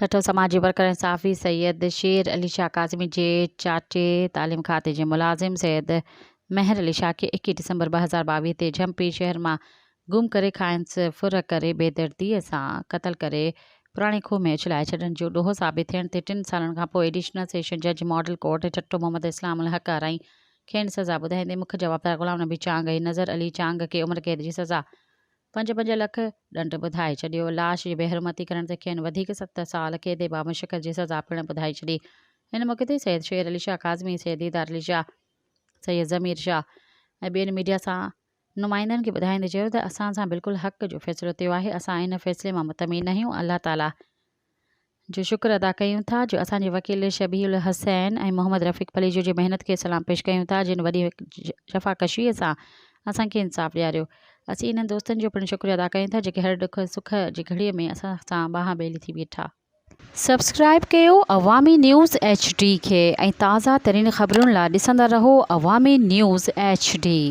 ٺٽو سماجي ورڪر ۽ صحافي سيد شير علي شاهه ڪاظمي جي چاچي تعليم کاتي جي ملازم سيد مهر علي شاهه کي 21 ڊسمبر 2022 تي جهمپي شهر مان گم ڪري کانئس ڦر ڪري بيدرديء سان قتل ڪري پراڻي کوهه ۾ اڇلائي ڇڏڻ جو ڏوهه ثابت ٿيڻ تي ٽن سالن کانپوء ايڊيشنل سيشن جج ماڊل ڪورٽ ٺٽو محمد اسلام الحق آرائين کين سزا ٻڌائيندي مک جوابدار غلام نبي چانگ ۽ نظر علي چانگ کي عمر قيد جي سزا پنج پنج لک ڏنڊ ٻڌائي ڇڏيو. لاش جي بيحرمتي ڪرڻ تي کين وڌيڪ ست سال قيد بامشقت جي سزا پڻ ٻڌائي ڇڏي. ان موقعي تي سيد شير علي شاهه ڪاظمي، سيد ديدار علي شاهه، سيد ضمير شاهه ۽ ٻين ميڊيا سان نمائندن کي ٻڌائيندي چيو ته اسان سان بلڪل حق جو فيصلو ٿيو آهي، اسان ان فيصلي مان مطمئن ناهيون، الله تعاليٰ جو شڪر ادا ڪيون ٿا جو اسان جي وڪيل شبيع الحسين ۽ محمد رفيق پليجو جي محنت کي سلام پيش ڪيون ٿا جن وڏي جفاڪشيء سان اسان کي انصاف ڏياريو. اسين انهن دوستن جو پڻ شڪريو ادا ڪيون ٿا جيڪي هر ڏک سک جي گهڙيء ۾ اسان سان ٻانهن ٻيلي ٿي بيٺا. سبسڪرائيب ڪيو عوامي نيوز ايڇ ڊي کي ۽ تازه ترين خبرن لا ڏسندا رهو عوامي نيوز ايڇ ڊي.